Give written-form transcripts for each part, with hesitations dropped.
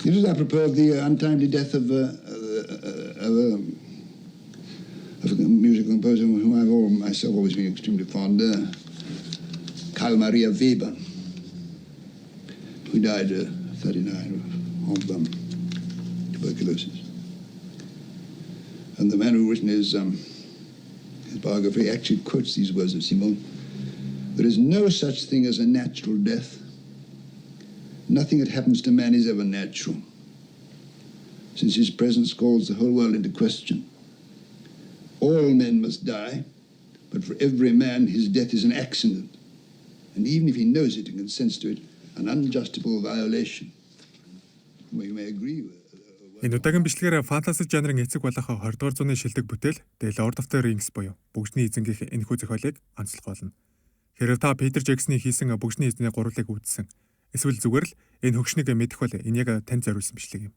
It is apropos of the untimely death of of a musical composer whom I've all, myself always been extremely fond, Carl Maria Weber, who died 39 of tuberculosis. And the man who written his biography actually quotes these words of Simon. There is no such thing as a natural death. Nothing that happens to man is ever natural, since his presence calls the whole world into question. All men must die, but for every man his death is an accident, and even if he knows it and consents to it, an unjustifiable violation. Well, you may agree with. Энэ удаагийн бичлэгээр фэнтези жанрын эцэг болох 20 дугаар зууны шилдэг бүтээл The Lord of the Rings буюу Бөгжний эзэнгийнх энэхүү зохиолыг онцлох болно. Хэрв та Питер Джексоны хийсэн Бөгжний эзний гурвлыг үзсэн, эсвэл зүгээр л энэ хөгшнийг мэдэх бол энэ яг танд зориулсан бичлэг юм.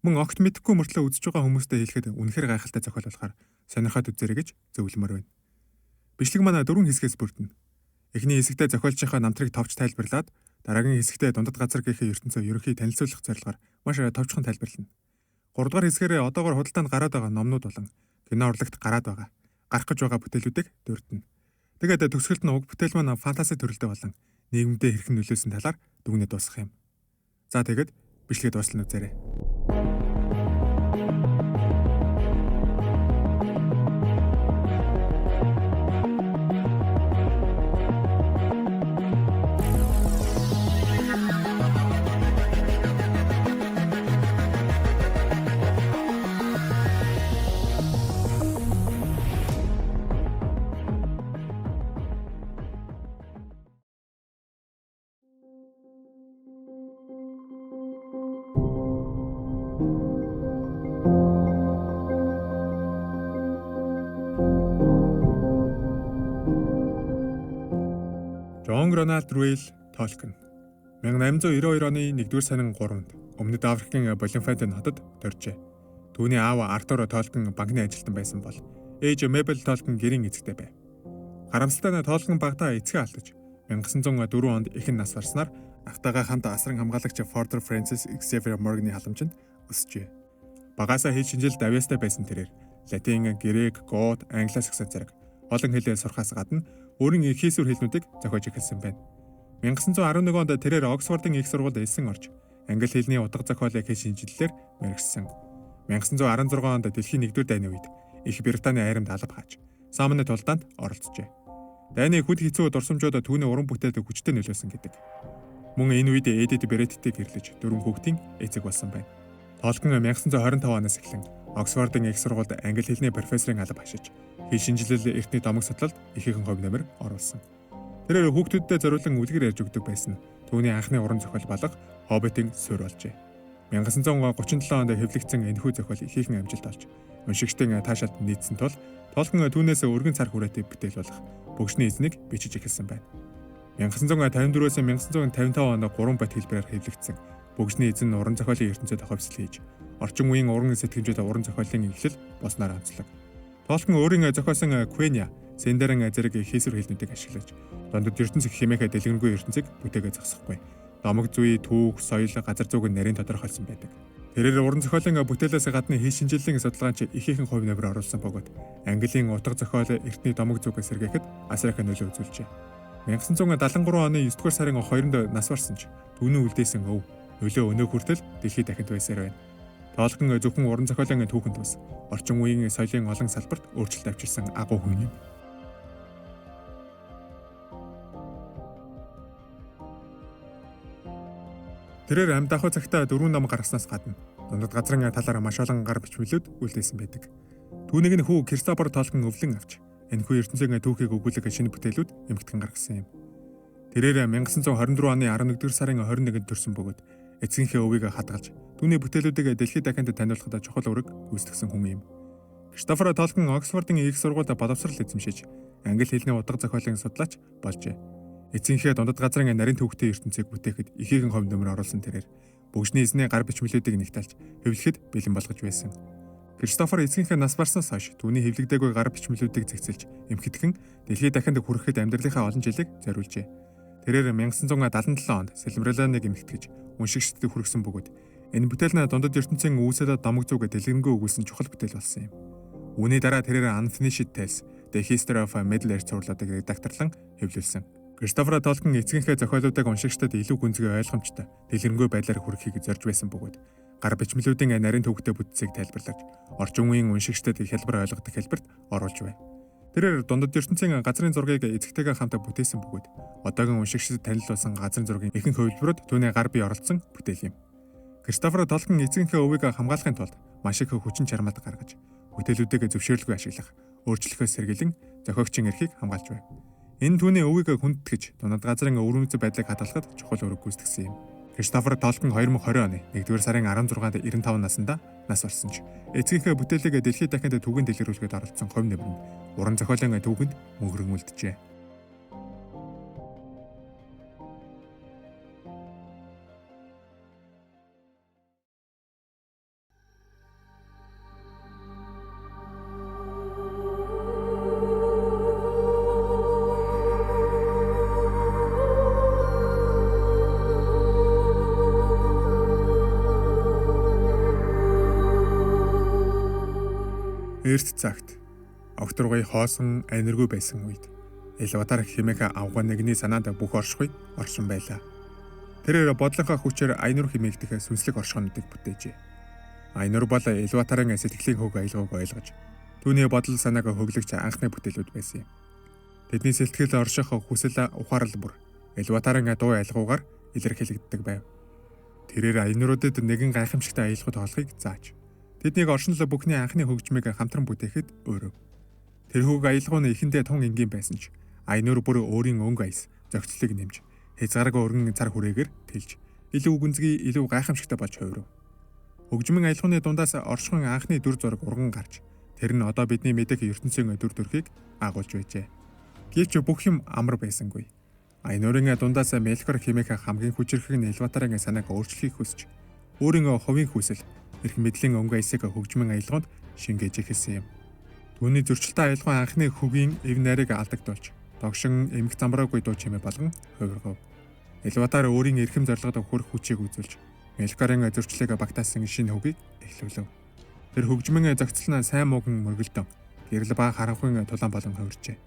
Мөн огт мэдэхгүй мөртлөө үзэж байгаа хүмүүстээ хэлэхэд үнэхээр гайхалтай зохиол болохоор сонирхоод үзээрэй гэж зөвлөмөр байна. Бичлэг манай дөрвөн хэсгээс бүрдэнэ. Эхний хэсэгтээ зохиолчийнхаа намтрыг товч тайлбарлаад, дараагийн хэсэгтээ дундад газар гэх ертөнцөө ерөнхий танилцуулах зорилгоор маш товчхон тайлбарлана. Гуравдугаар хэсгээрээ одоогор худалдаанд гараад байгаа номнууд болон кино урлагт гараад байгаа, гарах гэж байгаа бүтээлүүдийг дурдна. Тэгээд төгсгөлд нь уг бүтээл маань фэнтези төрөлдөө болон нийгэмдээ хэрхэн нөлөөлсөн талаар дүгнээ дуусгах юм. За, тэгээд бичлэгээ дуустал нь үзээрэй. Джон Роналд Руэл Толкин 1892 оны 1-р сарын 3-нд Өмнөд Африкийн Блумфонтейн хотод төржээ. Түүний аав Артур Толкин банкны ажилтан байсан бол ээж Мебел Толкин гэрийн эзэгтэй байв. Харамсалтай нь Толкин багадаа эцгээ алдаж, 1904 онд эхэн нас барснаар ахтайгаа хамт асран хамгаалагч Фордер Фрэнсис Xavier Морганы халамжинд өсжээ. Багаасаа хэл шинжилэлд авьяастай байсан тэрээр латин, грек, гот, англиас гэсэн зэрэг олон хэлээр сурахаас гадна өөрийн хийсвэр хэлнүүдийг зохиож эхэлсэн байна. 1911 онд тэрээр Оксфордын их сургуульд элсэн орж, англи хэлний утга зохиолыг хэл шинжлэлээр мэргэшсэн. 1916 онд дэлхийн нэгдүгээр дайны үед Их Британий айрамд алба хааж, Соммны тулдаанд оролцжээ. Дайны хүнд хэцүү дурсамжууд түүний уран бүтээлд хүчтэй нөлөөлсөн гэдэг. Мөн энэ үед Эдит Брэдтийг гэрлэж, дөрвөн хүүхдийн эцэг болсон байна. Толкин 1925 оноос эхлэн Оксфордын их сургуульд англи хэлний профессорын алба хашиж, хэл шинжилэл, эртний домог судлалд ихээхэн хувь нэмэр оруулсан. Тэрээр хүүхдүүддээ зориулан үлгэр ярьж өгдөг байсан. Түүний анхны уран зохиол болох Хоббитын суурь болжээ. 1937 онд хэвлэгдсэн энэхүү зохиол ихээхэн амжилт олж, уншигчдын таашаалд нийцсэн тул Толкин түүнээс өргөн цар хүрээтэй бүтээл болох Бөгжний эзнийг бичиж эхэлсэн байна. 1954-өөс 1955 онд 3 бот хэлбэрээр хэвлэгдсэн Бөгжний эзэн уран зохиолын ертөнцид ховсол хийж, орчин үеийн уран сэтгэмжид уран зохиолын эхлэл болсноор онцлог. Толкин өөрийн зохиосон Quenya, Sindarin зэрэг хийсвэр хэлнүүдийг ашиглаж, дундад ертөнц хэмээх дэлгэрэнгүй ертөнцийг бүтээгээ зогсохгүй. Домог зүй, түүх, соёл, газар зүйг нарийн тодорхойлсон байдаг. Тэрээр уран зохиолын бүтээлээс гадна хэл шинжиллийн судалгаанд ихээхэн хувь нэмэр оруулсан бөгөөд Английн утга зохиол, эртний домог зүг сэргээхэд асар их нөлөө үзүүлжээ. 1973 оны 9 дугаар сарын 2-нд нас барсан ч түүний үлдээсэн өв нөлөө өнөө хүртэл дэлхийд дахинд байсаар байна. Толкин зөвхөн уран зохиолын түүхэнд бас орчин үеийн соёлын олон салбарт өөрчлөлт авчирсан агуу хүн юм. Тэрээр амьд ахуй цагтаа дөрвөн ном гаргаснаас гадна дундад газрын талаар маш олон гар бичмэлүүд үлдээсэн байдаг. Түүнийг нь хүү Кристофер Толкин өвлөн авч, энэхүү ертөнцийн түүхийг өгүүлэх шинэ бүтээлүүд эмгэгдэн гаргасан юм. Тэрээр 1924 оны 11-р сарын 21-нд төрсөн бөгөөд эцгийнхээ өвийг хадгалж, түүний бүтээлүүдийг дэлхийд дахинд таниулахад чухал үүрэг гүйцэтгэсэн хүн юм. Кристофер Толкин Оксфордын их сургуульд боловсрол эзэмшиж, англи хэлний утга зохиолын судлаач болжээ. Эцгийнхээ дундад газрын нарийн түүхтэй ертөнцийг бүтээхэд ихээхэн хувь нэмэр оруулсан тэрээр Бөгжний эзний гар бичмэлүүдийг нэгталж хэвлэхэд бэлэн болгож байсан. Кристофер эцгийнхээ нас барснаас хойш түүний хэвлэгдээгүй гар бичмэлүүдийг зэгцэлж, эмхэтгэн дэлхийд дахинд хүрэхэд амьдралынхаа олон жилийг зориулжээ. Тэрээр 1977 онд Силмариллионыг эмхтгэж, уншигчдад хүргэсэн бөгөөд Энэ бүтээл нь дундад ертөнцийн үүсэл домог зүг дэлгэрэнгүй өгүүлсэн чухал бүтээл болсон юм. Үүний дараа тэрээр Unfinished Tales, The History of Middle Earth цувралуудыг редакторлон хэвлүүлсэн. Кристофер Толкин эцгийнхээ зохиолуудыг уншигчдад илүү гүнзгий ойлгомжтой, дэлгэрэнгүй байдлаар хүргэхийг зорж байсан бөгөөд гар бичмэлүүдийн нарийн төвөгтэй бүтцийг тайлбарлаж, орчин үеийн уншигчдад хялбар ойлгодог хэлбэрт оруулж байв. Тэрээр дундад ертөнцийн газрын зургийг эцэгтэйгээ хамт бүтээсэн бөгөөд одоогийн уншигчдад танил болсон газрын зургийн ихэнх хувилбарууд түүний гар бие оролцсон бүтээл юм. Кристофер Толкин эцгийнхээ өвийг хамгаалахын тулд маш их хүчин чармаат гаргаж, бүтээлүүдийг зөвшөөрлгүй ашиглах, өөрчлөхөөс сэргийлэн зохиогчийн эрхийг хамгаалж байв. Энэ түүний өвийг хүндэтгэж дундад газрын өвөрмөц байдлыг хадгалахад чухал үүрэг гүйцэтгэсэн юм. Кристофер Толкин 2020 оны 1-р сарын 16-нд 95 наснда нас барсан ч эцгийнхээ бүтээлийг дэлхийд дахинд түүхэн дэлгэрүүлэхэд оролцсон хувь нэмэр нь уран зохиолын түүхэнд мөнхөрөн үлджээ. Эрт цагт огторгой хоосон аниргүй байсан үед Элватар хэмээх авгай нэгний санаанд бүх оршихуй оршин байлаа. Тэрээр бодлонхоо хүчээр Айнур хэмээгдэх сүнслэг оршихуйнуудыг бүтээжээ. Айнур бол Элватарын сэтгэлийн хөг аялгауг ойлгож түүний бодол санааг хөглөгч анхны бүтээлүүд байсан юм. Тэдний сэтгэл орших хүсэл ухаарал бүр Элватарын дуу аялгаугаар илэрхийлэгддэг байв. Тэрээр Айнуруудад нэгэн гайхамшигтай аялгау тоглохыг зааж тэднийг оршинлол бүхний анхны хөгжмийг хамтран бүтээхэд өөрөв. Тэр хөг аялгау нь эхэндээ тун энгийн байсан ч Айнур бүр өөрийн өнгө аяс зохицлыг нэмж хязгааргүй өргөн цар хүрээгээр тэлж илүү гүнзгий илүү гайхамшигтай болж хувирв. Хөгжмийн аялгауны дундаас оршихуйн анхны дүр зураг урган гарч тэр нь одоо бидний мэдэх ертөнцийн дүр төрхийг агуулж байжээ. Гэвч бүх юм амар байсангүй. Айнурын дундаас Мелкор хэмээх хамгийн хүчирхэг нь Элватарын санааг өөрчлөхийг хүсч өөрийн хувийн хүсэл эрх мэдлийн өнгө аясыг хөгжмийн аялгаунд шингээж эхэлсэн юм. Түүний зөрчилтэй аялгау анхны хөгийн эв найрыг алдагдуулж, догшин эмх замбраагүй дуу чимээ болгон хувиргав. Элватар өөрийн эрхэм зорилгод хүрэх хүчийг үзүүлж, Мелкорын зөрчлийг багтаасан шинэ хөгийг эхлүүлв. Тэр хөгжмийн зохицол нь сайн мууган мөргөлдөн, гэрэл ба харанхуйн тулаан болон хувирчээ.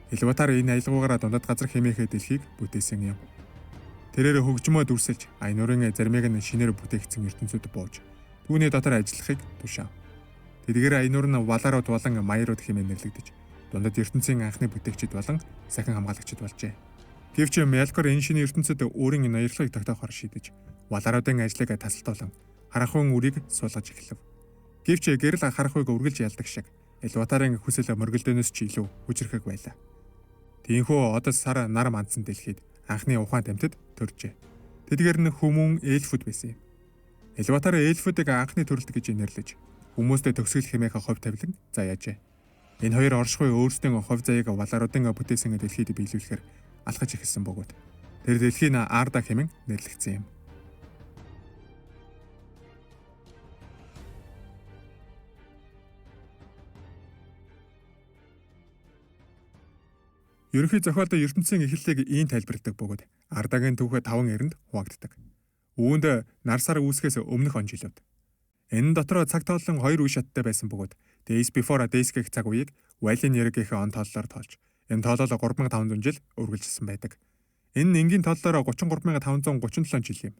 Элватар энэ аялгаугаараа дундад газар хэмээхээ дэлхийг бүтээсэн юм. Тэрээр хөгжмөө дүрсэлж, Айнурын заримыг нь шинээр бүтээгдсэн ертөнцид бууж, түүний дотор ажиллахыг тушаав. Тэдгээр Айнур нь Валарууд болон Маярууд хэмээн нэрлэгдэж, дундад ертөнцийн анхны бүтээгчид болон сахин хамгаалагчид болжээ. Гэвч Мелкор энэ шинэ ертөнцид өөрийн ноёрлогыг тогтоохоор шийдэж, Валаруудын ажлыг тасалдуулан харанхуйн үрийг суулгаж эхлэв. Гэвч гэрэл харанхуйг үргэлж ялдаг шиг Элватарын хүсэл мөргөлдөөнөөс ч илүү хүчирхэг байлаа. Тиймээс одод сар нар мандсан дэлхийд анхны ухаан амьтад төржээ. Тэдгээр нь хүмүүн эльфүүд байсан юм. Элватар эльфүүдийг анхны төрөлт гэж нэрлэж хүмүүстэй төгсгөл хэмээх хувь тавилан заяажээ. Энэ хоёр оршихуй өөрсдийн хувь заяаг Валаруудын бүтээсэн дэлхийд биелүүлэхээр алхаж эхэлсэн бөгөөд тэр дэлхийн Арда хэмээн нэрлэгдсэн юм. Ерөнхий зохиолд ертөнцийн эхлэлийг ийм тайлбарладаг бөгөөд Ардагийн түүхээ 5 эрэнд хуваагддаг. Үүнд нар сар үүсгэхээс өмнөх он жилүүд. Энэ дотроо цаг тооллон 2 үе шаттай байсан бөгөөд Days Before Days гэх цаг үеийг Валин гэх он тооллоор тоолж энэ тоолол 3500 жил үргэлжилсэн байдаг. Энэ нь энгийн тооллоор 33537 жил юм.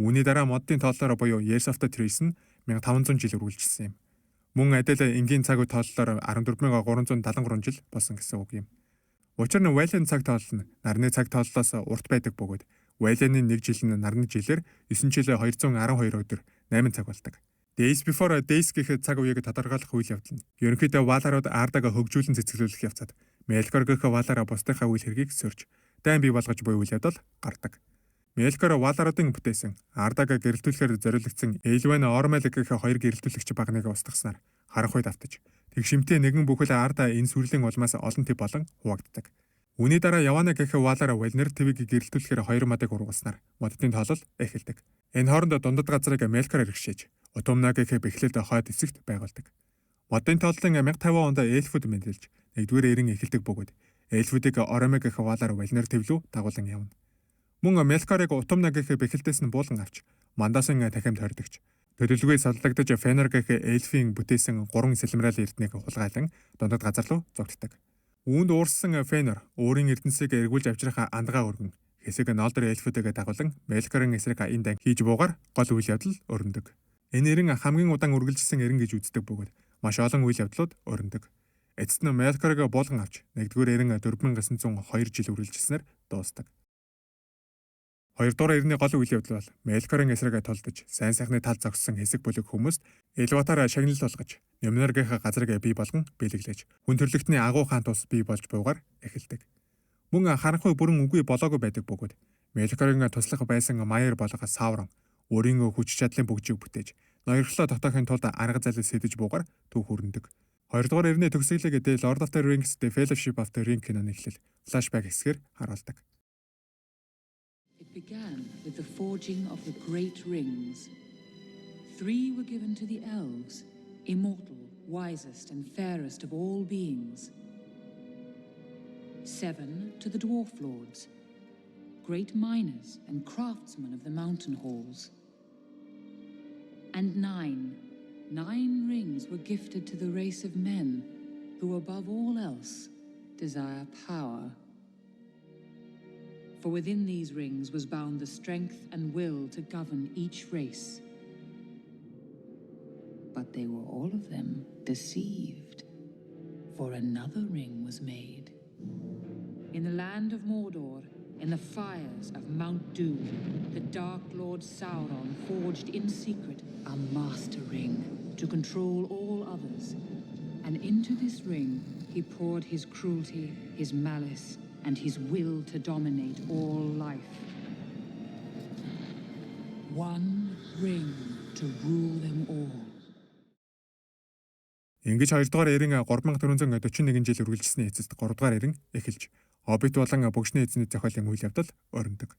Үүний дараа моддын тооллоор буюу Years of the Trees нь 1500 жил үргэлжилсэн юм. Мөн адил энгийн цаг үе тооллоор 14373 жил болсон гэсэн үг юм. Учир нь Валин цаг тоолол нь нарны цаг тооллоос урт байдаг бөгөөд Валины нэг жил нь нарны жилээр 9 жил 212 өдөр 8 цаг болдог. Days Before Days гэх цаг үеийг тодорхойлох үйл явдал нь ерөнхийдөө Валарууд Ардаг хөгжүүлэн цэцгэлүүлэх явцад Мелкор гэх Валараа бусдынхаа үйл хэргийг сөрж дайн бий болгож буй үйл явдал гардаг. Мелкор Валаруудын бүтээсэн Ардаг гэрэлтүүлэхээр зориулагдсан Элвен Ормел гэх хоёр гэрэлтүүлэгч багныг устгаснаар харанхуйд автаж тэг шимтээ нэгэн бүхэл Арда энэ сүрлийн улмаас олон төв болон хуваагддаг. Үүний дараа Явана гэх Валара Валнер твийг гэрэлтүүлэхээр хоёр модыг ургуулснаар моддын тоолол эхэлдэг. Энэ хооронд дундад газрыг Мелкор эргэшээж Утумна гэх бэхлэлд хойд хэсэгт байгуулдаг. Модын тооллын 1050 онд эльфүүд мэндэлж нэгдүгээр эрен эхэлдэг бөгөөд эльфүүдийг Ороме гэх Валар Валнер твлүү дагуулan явна. Мөн Мелкорыг Утумна гэх бэхлэлдээс нь буулган авч Мандасын тахимд хоригдогч. Төлөвлөгөө саллагдаж Фенор гэх эльфийн бүтээсэн 3 Сэлмэрал эрднийг хулгайлан дундад газар руу зугтдаг. Үүнд уурсан Фенор өөрийн эрдэнсийг эргүүлж авчрах андгаа өргөн хэсэг Нолдор эльфүүдээ дагуулан Мелкорын эсрэг энэ дан хийж буугаар гол үйл явдал өрнөдөг. Энэ эрен хамгийн удаан үргэлжилсэн эрен гэж үздэг бөгөөд маш олон үйл явдлууд өрнөдөг. Эцэст нь Мелкорыг буулган авч 1-р эрен 4902 жил үргэлжилснээр дуустдаг. 2-р эрний гол үйл явдал бол Мелкорын эсрэг тулдаж сайн сайхны тал зогссон хэсэг бүлэг хүмүүст Элватар шагнал болгож Нюменор гэх газрыг бий болгон бэлэглэж хүн төрлөختний агуу хаан тус бий болж буугаар эхэлдэг. Мөн харанхуй бүрэн үгүй болоогүй байдаг бөгөөд Мелкорын туслах байсан Маяр болго Саурон өөрийн хүч чадлын бөгжийг бүтээж ноёрхлоо тогтоохын тулд арга зайлыг сэдэж буугаар түүх өрнөдөг. 2-р эрний төгсгөлийг The Lord of the Rings The Fellowship of the Ring киноны эхлэл флашбек хэсгээр харуулдаг. It began with the forging of the great rings. 3 were given to the elves, immortal, wisest and fairest of all beings. 7 to the dwarf lords, great miners and craftsmen of the mountain halls. And 9 rings were gifted to the race of men who above all else desire power. For within these rings was bound the strength and will to govern each race. But they were all of them deceived, for another ring was made. In the land of Mordor, in the fires of Mount Doom, the Dark Lord Sauron forged in secret a master ring to control all others. And into this ring he poured his cruelty, his malice, and his will to dominate all life. One ring to rule them all. Ингэж 2-р эрен 3441 жил үргэлжилсний эцэст 3-р эрен эхэлж Хоббит болон Бөгшний эзний зохиолын үйл явдал өрнөдөг.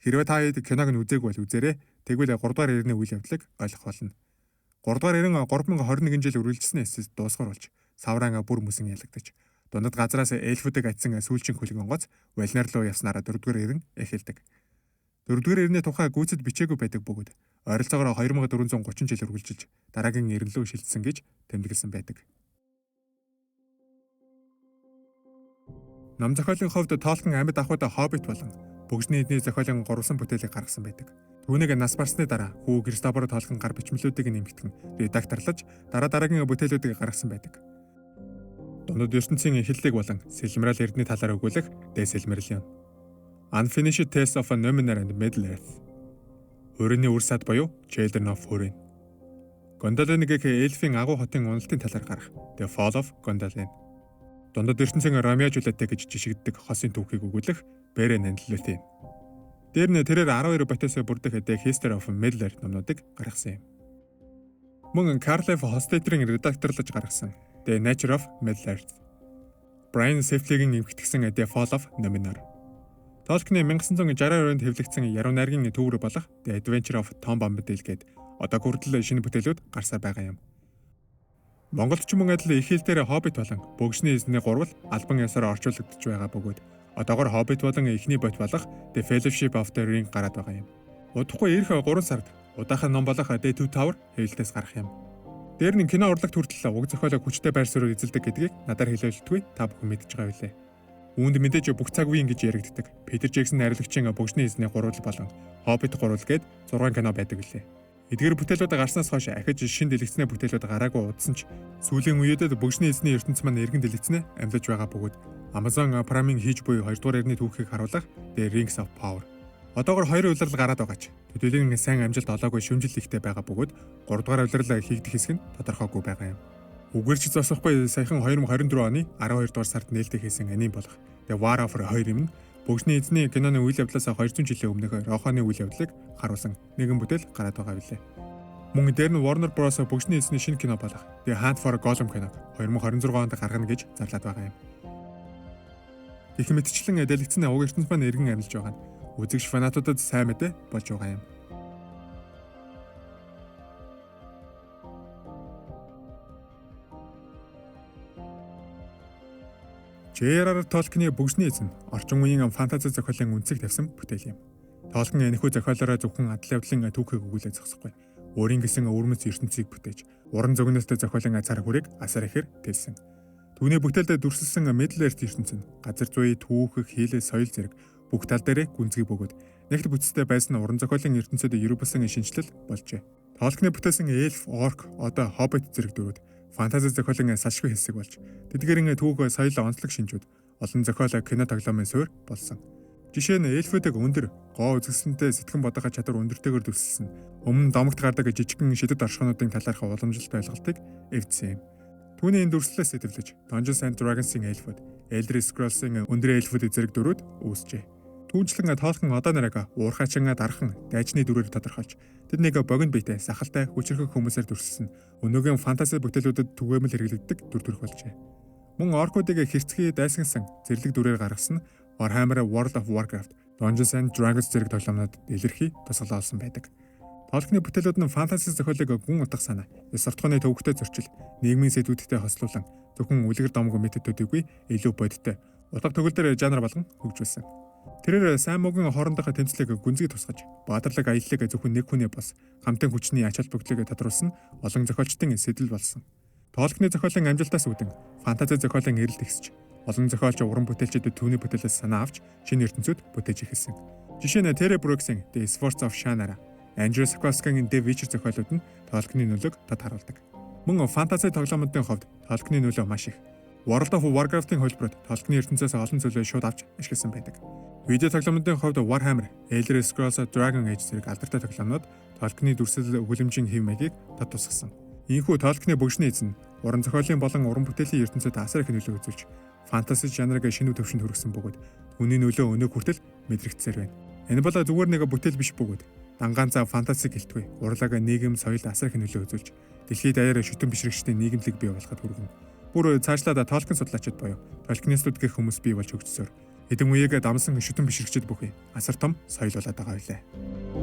Хэрвээ та хэд киног нь үзээгүй бол үзээрэй. Тэгвэл 3-р эрний үйл явдлыг ойлгох болно. 3-р эрен 3021 жил үргэлжилсний эцэст дуусгар болж Савран бүр мөсөн ялагдаж дундад газраас эльфүүдийг атсан сүүлчийн хөлөг онгоц Валнер руу явснараа 4-р эрен эхэлдэг. 4-р эрний тухай гүйцэд бичээгүй байдаг бөгөөд ойролцоогоор 2430 жил үргэлжилж дараагийн эрен лөө шилжсэн гэж тэмдэглэсэн байдаг. Ном зохиолын хувьд Толкин амьд ахуйд Хоббит болон Бөгжний эдний зохиолын 3 бүтээлийг гаргасан байдаг. Түүнийг нас барсны дараа хүү Кристофер Толкин гар бичмэлүүдийг нэмэгтгэн редакторлож дараа дараагийн бүтээлүүдийг гаргасан байдаг. Дундад ертөнцийн эхлэлийг болон Сэлмэрал эрдний талаар өгүүлэх The Silmarillion. Unfinished Tales of Numenor and Middle-earth. Хөрөний үр сад буюу Children of Húrin. Gondolin гэх эльфийн агуу хотын уналтын талаар гарах The Fall of Gondolin. Дундад ертөнцийн Ромео Жулиеттэй гэж жишигддэг хосын түүхийг өгүүлэх Beren and Luthien. Дээр нь тэрээр 12 ботоосоо бүрдэх The History of Middle-earth номнуудыг гаргасан юм. Мөн Carl F. Hostetter-ийн редакторлож гаргасан The Nature of Middle-earth. Brian Sefley-гийн эмхтгсэн The Fall of Numenor. Толкины 1962 онд хэвлэгдсэн Яруу найргийн төвөр болох The Adventure of Tom Bombadil гээд одоо хүртэл шинэ бүтээлүүд гарсаар байгаа юм. Монголд ч мөн адил их хэл дээр Хоббит болон Бөгжний эзний гурвал албан ёсоор орчуулагдаж байгаа бөгөөд одоогор Хоббит болон эхний бот болох The Fellowship of the Ring гараад байгаа юм. Удахгүй ирэх 3 сард удаахын ном болох The Two Tower хэвлэлтээс гарах юм. Дээр нь кино урлагт хүртэл уг зохиолыг хүчтэй байр суурь эзэлдэг гэдгийг надаар хэлэлтгүй та бүхэн мэдж байгаа билээ. Үүнд мэдээж бүх цаг үеийн гэж яригддаг. Питер Джексон найруулагчийн Бөгжний эзний гурвал болон Хоббит гурвал гээд 6 кино байдаг билээ. Эдгээр бүтээлүүд гарснаас хойш ахиж шин дэлгэцнээ бүтээлүүд гараагүй удсан ч сүүлийн үеэдэд Бөгжний эзний ертөнц маань эргэн дэлгэцнээ амьлаж байгаа бөгөөд Amazon Prime-ийн хийж буй 2 дугаар эрдний түүхийг харуулах The Rings of Power. Одоогор 2 улирал гараад байгаа ч төдийлөн сайн амжилт олоогүй шүмжил ихтэй байгаа бөгөөд 3 дугаар улирал хийгдэх хэсэг нь тодорхойгүй байгаа юм. Үгэрч зогсохгүй саяхан 2024 оны 12 дугаар сард нээлттэй хийсэн аним болох The War of 2 юм нь Бөгжний эзний киноны үйл явдлаас 200 жилийн өмнөх Роханы үйл явдлыг харуулсан нэгэн бүтээл гараад байгаа билээ. Мөн дээр нь Warner Bros. Бөгжний эзний шинэ кино болох The Hunt for Gollum киног 2026 онд гаргана гэж зарлаад байгаа юм. Гэх мэтчлэн дэлгэцэн уг ертөнц маань эргэн амилж байгаа нь үзэгч фанатуудад сайн мэдээ болж байгаа юм. J.R.R. Tolkien-ы Бөгжний эзэн орчин үеийн фэнтези зохиолын үндсийг тавьсан бүтээл юм. Толкин энэхүү зохиолоороо зөвхөн адал явдлын түүхийг өгүүлээ зогсохгүй. Өөрийн гэсэн өвөрмөц ертөнцийг бүтээж, уран зөгнөлтөй зохиолын цар хүрээг асар ихээр тэлсэн. Түүний бүтээлдээ дүрсэлсэн Middle Earth ертөнц нь газар зүй, түүхэх, хэл, соёл зэрэг бүх тал дээрээ гүнзгий бөгөөд нэгт бүтцтэй байсан уран зохиолын ертөнцид ерөөбөсөн шинэчлэл болжээ. Толкины бүтээсэн эльф, орк, одоо хоббит зэрэг дүрүүд фэнтези зохиолын салшгүй хэсэг болж, тэдгээрийн түүх, соёл, онцлог шинжүүд олон зохиол, кино тоглоомын суурь болсон. Жишээ нь эльфүүдийг өндөр, гоо үзэсгэлэнтэй сэтгэн бодох чадвар өндөртэйгээр дүрсэлсэн. Өмнө домогт гардаг жижигхэн шидэд оршихуйнуудын талаарх уламжлалт ойлголтыг эвдсэн юм. Түүний энэ дүрслэлээс сэдэвлэж Dungeons and Dragons-ын эльфүүд, Elder Scrolls-ын өндөр эльфүүд зэрэг дүрүүд үүсжээ. Түүнчлэн Толкин одоо нарыг уурхайчин дархан дайчны дүрээр тодорхойлж тэднийг богино биетэй, сахалтай, хүчирхэг хүмүүсээр дүрсэлсэн. Өнөөгийн фэнтези бүтээлүүдэд түгээмэл хэрэглэгддэг дүр төрх болжээ. Мөн оркуудыг хэрцгий дайсагнасан зэрлэг дүрээр гаргасан нь Warhammer World of Warcraft, Dungeons and Dragons зэрэг тоглоомнууд илэрхий тусгалуулсан байдаг. Толкины бүтээлүүд нь фэнтези зохиолыг гүн утга санаа, ёс суртахууны төвөгтэй зөрчил, нийгмийн сэдвүүдтэй хослуулан зөвхөн үлгэр домог методуудыгүй илүү бодиттой утга төгөлдөр жанр болгон хөгжүүлсэн. Тэрээр сайн муугийн хоорондох тэмцлийг гүнзгий тусгаж, баатарлаг аяллыг зөвхөн нэг хүний бос хамтын хүчний ач холбогдлыг тодруулсан олон зохиолчдын сэдэл болсон. Толкины зохиолын амжилтаас үүдэн фэнтези зохиолын эрэлт ихсэж, олон зохиолч уран бүтээлчдэд түүний бүтээлээс санаа авч шинэ ертөнцүүд бүтээж эхэлсэн. Жишээ нь Terry Brooks-ийн The Swords of Shannara, Andrew Sapkowski-ийн The Witcher зохиолууд нь Толкины нөлөөг тод харуулдаг. Мөн фэнтези тоглоомуудын хувьд Толкины нөлөө маш их. World of Warcraft-ын хувилбарт Толкины ертөнцөөс олон зүйлээ шууд авч ашигласан байдаг. Видео тоглоомуудын хувьд Warhammer, Elder Scrolls, Dragon Age зэрэг алдартай тоглоомнууд Толкины дүрслэл өгүүлэмжийн хэв маягийг тод тусгасан. Ийнхүү Толкины бөгжний эзэн уран зохиолын болон уран бүтээлийн ертөнцид асар их нөлөө үзүүлж, фэнтези жанрыг шинэ түвшинд хүргэсэн бөгөөд түүний нөлөө өнөө хүртэл мэдрэгдсээр байна. Энэ бол зүгээр нэг бүтээл биш бөгөөд дангаанзаа фэнтези гэлтгүй урлаг, нийгэм, соёлд асар их нөлөө үзүүлж, дэлхийд даяар шүтэн бишрэгчдийн нийгэмлэг бий болоход хүргэн. Бүр цаашлаад Толкин судлаачид буюу Толкинистүүд гэх хүмүүс бий болж хөгжсөөр эдэн үеийг дамсан шүтэн бишрэгчид бүхий асар том соёл болоод байгаа билээ.